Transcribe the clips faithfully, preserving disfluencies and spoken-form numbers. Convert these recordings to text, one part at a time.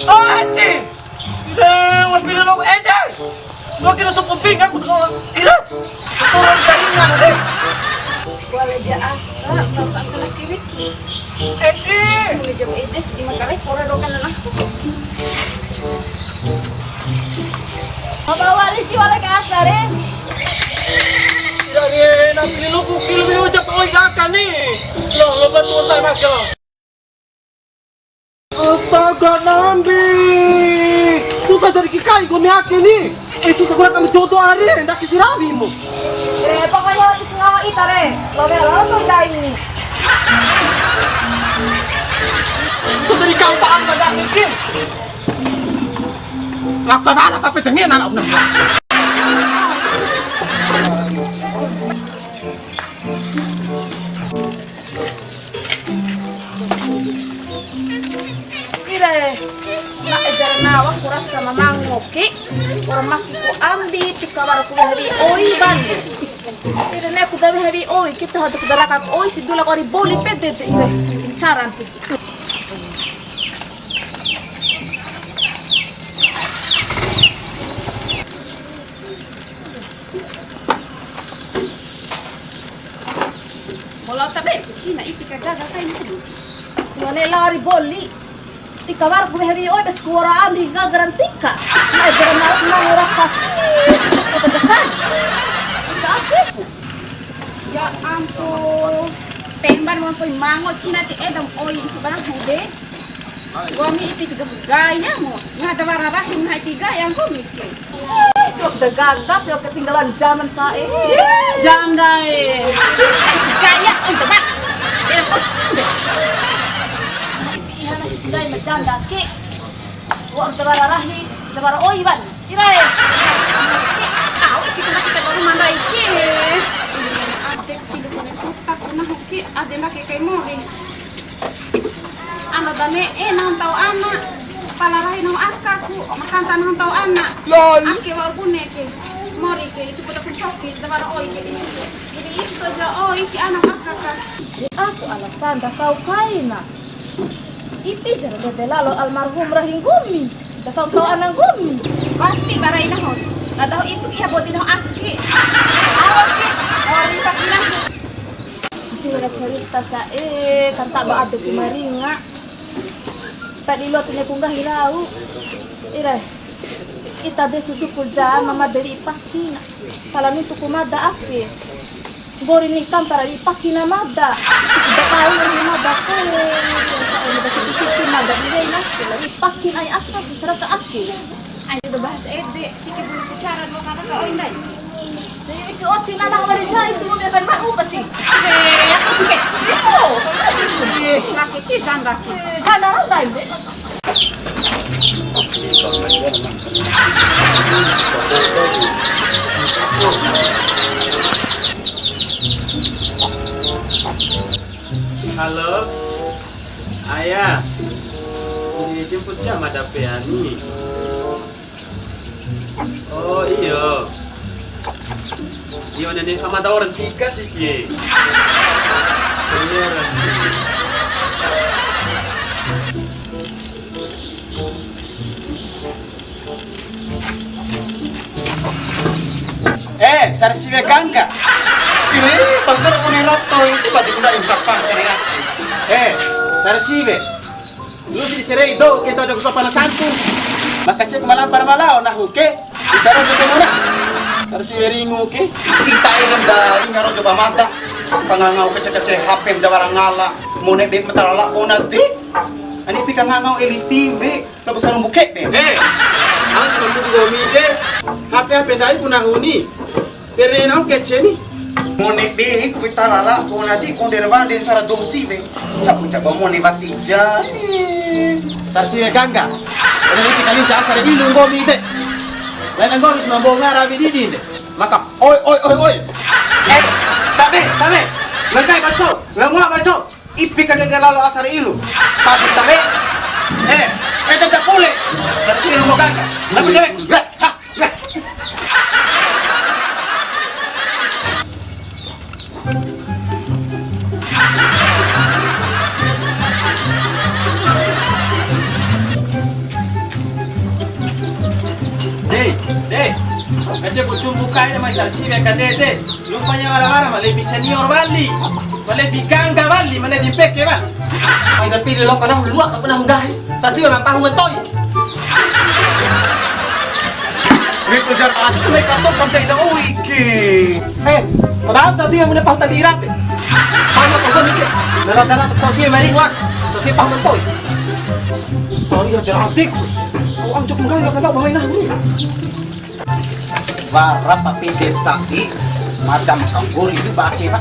Oh, Eci. Ira, wapina lo, Eci. Lo kira sopo ping aku tuh. Ira. Turun taringan, deh. Wala ja asa, bangsa aku laki Wiki. Eci. Mungkin jam ede sih, di Makarai, pora dokan anak. Apa wali sih wala ke asa, re? Ira, re, nanti lu kukil, be, wajah pawai dakan nih. Lo, lo bantu saya, Mak, lo. Astaga, Nambi. Susah dari kikai nggomi ake ni. Eh, susah guna kami jodoh ari, ndake si rawimu. Eh, pokoknya harus ngawa ita, re. Lo me lo tuh dai. Susah dari kau paham pada ake. Lakta mana apa petengi anak. Ire, na ejar nawa ku rasa mamango ke, ora maki ku ambi, tika wara ku weha wi'i oi bande. Ire, ne ku da weha wi'i oi, kita hadu ku da raka ku oi, si dula ku ari boli pede de, ire, incaran ti. Bola tabe ku cina iti ka gaga kai ni. Mane lari boli. Tika war ku weha wi'i oi bes ku wara ambi gagaran tika. Mai garan mau mau rasa. Kata jakan. Capek ku. Ya ampun. Temban mau koi mango cina ti edam oi isi barang hude. Wa mi ipi ke jok gaya mo. Ngaha da wara rahi ngaha ipi gaya nggomi ke. Jok da gaga, jok ketinggalan zaman sa'e. Janda e. Gaya, oi, teman. Ira pos. Ipi iha nasi gudai ma janda ke. Wa da wara rahi, da wara oi wan. Ira e. Au ipi kena kita baru mandai ke. Ade pindu kone kutak, nahu ke, ade make kai mori. Ana da ne'e nahu ntau ana, pala rahi nahu aka ku, makanta nahu ntau ana. Lol. Ake wa'u bune ke, mori ke, itu poda ku coki, da wara oi ke ini. Ini itu ja oi si ana aka ka. De aku alasan da kau kaina. Ipi jara ndede lalo almarhum rahi nggomi, da kau ntau ana nggomi. Wati bara ina hon, na dahu ipu iha boti nahu ake. Awa ke, awa ripa kina. Jera cerita sa'e, kan taba ade ku maringa. Tadi lo tanya ku nggahi rau. Ira, ita de susu kulja mama deri pakina. Pala nuntu ku mada ake. Nggori ni kampara ri pakina mada. Da kai ni mada ku. Sa'e mada ku tiki mada di na. Ri pakin ai ake, serata ake. Aina da bahas ede, tiki bulu bicara dua kata ka oi ndai. Jadi isi oci nana kemarin jai, semua biarkan mau pasti. Eh, aku suka. Oh, laki ki janda. Eh, janda randai. Halo, Ayah, dijemput siapa ada Peani? Oh, iyo. Iyo, nenek sama tahu orang tiga sih, Ki. Iya, orang tiga. Eh, sara siwe gangga. Ire, tau cara kone roto, itu berarti kena insapang sore laki. Eh, sara siwe. Lu si diserei do, kita ada kesopanan santun. Maka cek malam para malau, nah, oke. Kita aja ke mana? Sara siwe ringu, oke. Ita aja dari ngaro coba mata. Kangangau kece-kece H P da wara ngala. Mone be matalala ona de. Ani pi kangangau eli siwe. Labo sarumbu kebe. Eh, au si maksud nggomi de, H P H P ndai ku nahu ni. Pere nahu kece ni. Mone be ku pita lala, ona di onde ra wande sara dosi we. Ca'u caba mone wati ja. Sara siwe gangga. Ona iki kali ca sara ilu nggomi de. Lain nggomi si mambonga rawi didi de. Maka oi, oi, oi, oi. Eh, tabe, tabe. Langkai baco, langua baco. Ipi ka ndede lalo asar ilu. Tapi tabe. Eh, eh, tetap pule. Tapi sini mau kagak. Tapi sini. Lah, ha, lah. De, de. Kace ku cumbu kai mai sasi we ka de, de. Rupanya wara-wara ma lebih senior wali. Ma lebih gangga wali, ma lebih peke wali. Ai tapi di lokal dah luak aku nang dai. Sasi we ma pahu mentoi. Itu jar aku mai kato kam dai da uiki. Eh, padahal sasi yang mana pahu tadi irat. Mana pahu mikir. Dara-dara sasi yang mari luak. Sasi pahu mentoi. Tau iya jar atik. Au anjuk menggawe kada bawai nah. Wara pa pinte sa'i, madam kambur itu bake, Pak.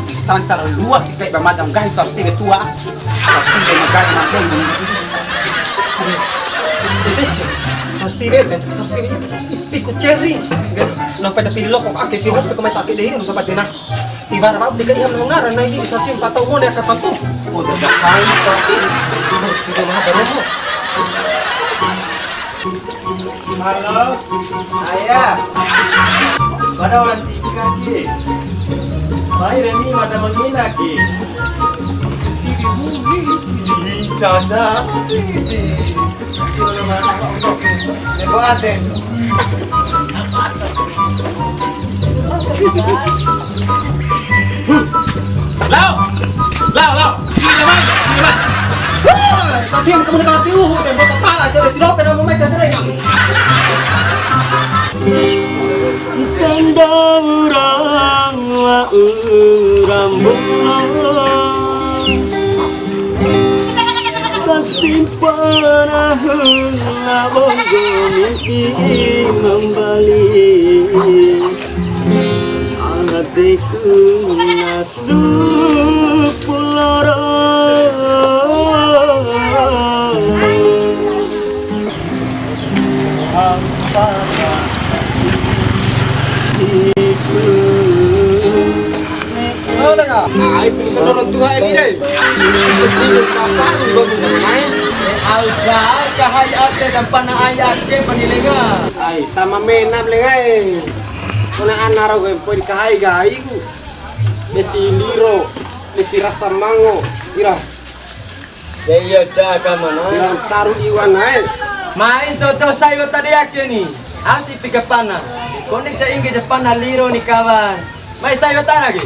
Di sancar luas kai ba madam gahi sarsi be tua. Sarsi be magai madai. Itu cek. Sarsi be, sarsi be. Ipi ku ceri. Nampai tapi loko ake ki hope ko mai take dei untuk bajena. Tiwara bab deka iham nahu ngaran na ini bisa simpa tau mone aka patu. Udah jakai satu. Tiga maha baromo. Halo, ayah. Pada orang tiga ki. Mai Reni mada mangina ki. Sidi bumi. Ih, caca. Ih. Lebo ate. Lao! Lao, lao! Sini, Jamal! Sini, Jamal! Wah, tadi yang kamu nak api uhu, dan botol pala, jadi tidak pernah mau main dan Tanda urang wa urang bola. Tasimpana hula bonggoni mambali. Adeku nasu puloro. Hampa iku. Ai, bisa nonton tuha ini deh. Sedih apa, belum main. Au ja, kahai ate, dan pana ai ate, pangilenga. Ai, sama menap lengai. Kona ana rau gue, poin kahai gai ku. Desi liro, desi rasa mango, ira. Ya iya, ja, kamana? Ira caru iwan ae. Mai toto sai wata de ake ni. Asi pika pana. Kone ca ingge ja pana liro ni kawan. Mai sai wata lagi.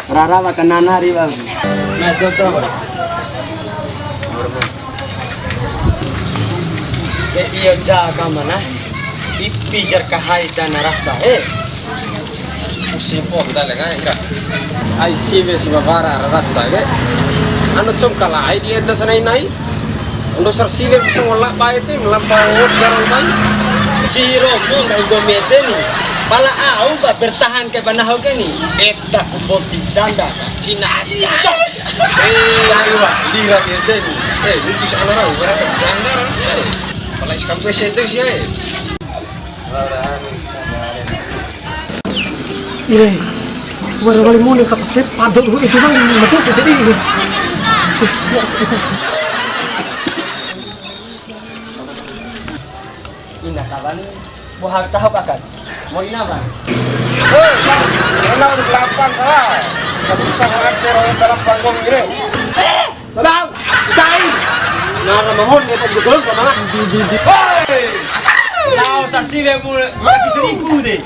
Rara wa kanana ri wa. Mai toto. Ya iya, ja, kamana? Ipi jar kahai dana rasa, eh. Musim po kita lenga ira. Ai siwe si babara rasa ke. Anu com kalai di eda sanai nai. Ando sar siwe bisa ngolak bae te melapa ngot jarang sai. Ciro mo nggak ugo mete ni. Pala au ba bertahan ke banaho ke ni. Eta ku boti janda. Cina ati. Eh, ayo, Pak. Lira ete ni. Eh, lucu sana rau. Berapa janda rasa? Pala iskam pese itu sih, eh. Ire, wara wali mone kata step padol gue itu bang, betul tuh jadi ire. Ina kawan, buah tahu kakan. Mau ina bang? Hei, bang, enak di delapan salah. Satu sang mati roda dalam panggung ire. Babau, cai. Nah, mahon dia tadi golong sama. Di, di, di. Hei! Lao saksi be mu lagi selingkuh deh.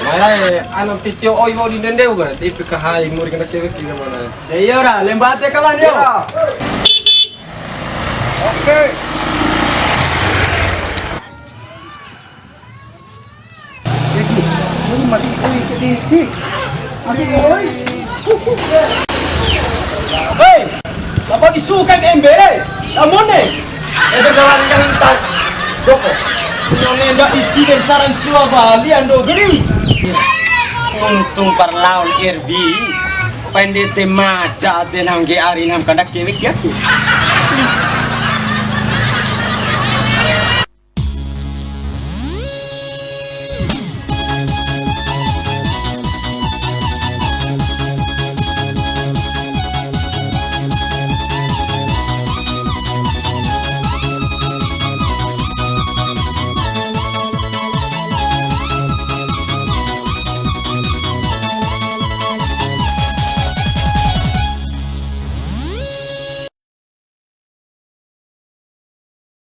Mai rai, anu titio oi wau di ndende uga, tapi kahai muri kana kewe kina mana. Ya iya ora, lembate kawan yo. Oke. Hei, lapa di suka embere, lamone. Eder kawan kan tas doko. None ndak isi dan caran cua bali ando geli. Untung parlaun R B. Pende te maja de nam ge ari nam kandak kewek ya tu.